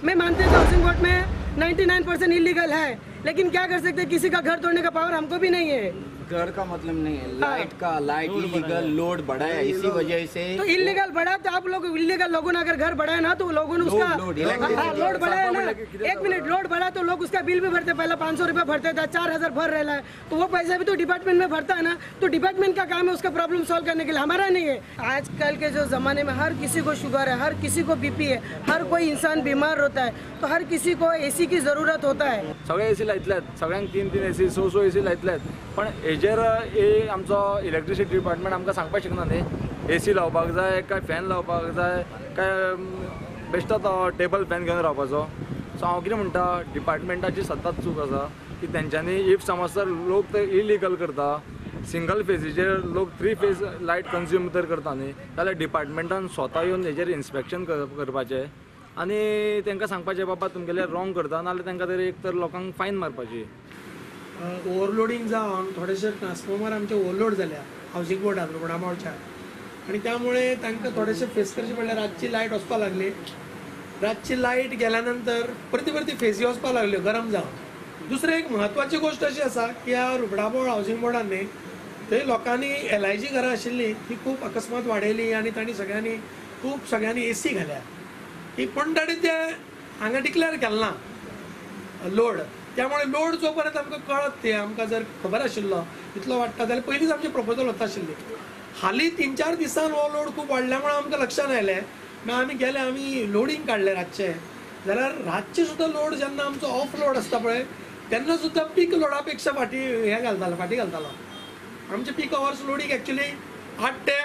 मैं मानते हैं हाउसिंग बोर्ड में 99% इलीगल है, लेकिन क्या कर सकते हैं, किसी का घर तोड़ने का पावर हमको भी नहीं है। घर का मतलब नहीं है, लाइट का लाइट इलीगल लोड बढ़ा है इसी वजह से। तो इलीगल बढ़ा तो आप लोग इलीगल लोगों ने अगर घर बढ़ाया ना तो लोगों ने उसका लोड बढ़ाया ना, एक मिनट, लोड बढ़ा तो लोग उसका बिल भी भरते, पहले 500 रुपये भरते थे, 4000 भर रहा है, तो वो पैसा भी तो डिपार्टमेंट में भरता है ना। तो डिपार्टमेंट का काम है उसका प्रॉब्लम सॉल्व करने के लिए, हमारा नहीं है। आजकल के जो ज़माने में हर किसी को शुगर है, हर किसी को बीपी है, हर कोई इंसान बीमार होता है, तो हर किसी को एसी की ज़रूरत होता है। सगळे एसी लायतल्यात, सगळ्यांक 3-3 एसी, 6-6 एसी लायतल्यात, पण हेजेर आमचो इलेक्ट्रिसिटी डिपार्टमेंट आमकां सांगपाक शकना न्ही, एसी लावपाक जाय काय फॅन लावपाक जाय काय बेश्टो तो टेबल फॅन घेवन रावपाचो। सो हांव कितें म्हणटा, डिपार्टमेंटाची सदांच चूक आसा की तेंच्यांनी if समज जर लोक ते इलिगल करता, सिंगल फेजीचेर लोक 3 फेज लायट कंज्यूम जर करता न्ही जाल्यार डिपार्टमेंटान स्वता येवन हेजेर इन्स्पेक्शन करपाचें आनी तांकां सांगपाचें बाबा तुमगेलें रॉंग करता, नाजाल्यार तांकां तरी एक तर लोकांक फायन मारपाची। ओवरलोडींग जावन थोडेशे ट्रान्सफॉर्मर आमचे ओवरलोड जाल्या हावसिंग बोर्डान रुबडामावच्या, आनी त्यामुळे तांकां थोडेशे फेस करचे पडले। रातची लायट वचपाक लागली, रातची लायट गेल्या नंतर परती परती फेसी वचपाक लागल्यो गरम जावन। दुसरी एक म्हत्वाची गोश्ट अशी आसा की ह्या रुबडाबोळ हावसिंग बोर्डान न्ही थंय लोकांनी LIG घरां आशिल्लीं ती खूब अकस्मात वाडयली आनी तांणी सगळ्यांनी खूब सगळ्यांनी एसी घाल्या ही, पूण तांणी ते हांगा डिक्लेअर केलें ना लोड, त्यामुळे लोड जो पर्यंत आमकां कळत ते आमकां जर खबर आशिल्लो इतलो वाडटा जाल्यार पयलींच आमचें प्रपोजल वता आशिल्ली। हालीं 3-4 दिसान हो लोड खूब वाडल्या मुळे आमकां लक्षांत आयलें, मागीर आमी गेले, आमी लोडींग काडलें रातचें, जाल्यार रातचें सुद्दां लोड जेन्ना आमचो ऑफ लोड आसता पळय तेन्ना सुद्दां पीक लोडा पेक्षा फाटीं हें घालतालो, फाटीं घालतालो। आमचे पीक अवर्स लोडींग एक्चुअली 8 ते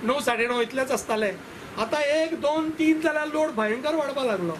9, 9:30 इतलेच आसताले, आतां 1, 2, 3 जाल्यार लोड भयंकर वाडपाक लागलो।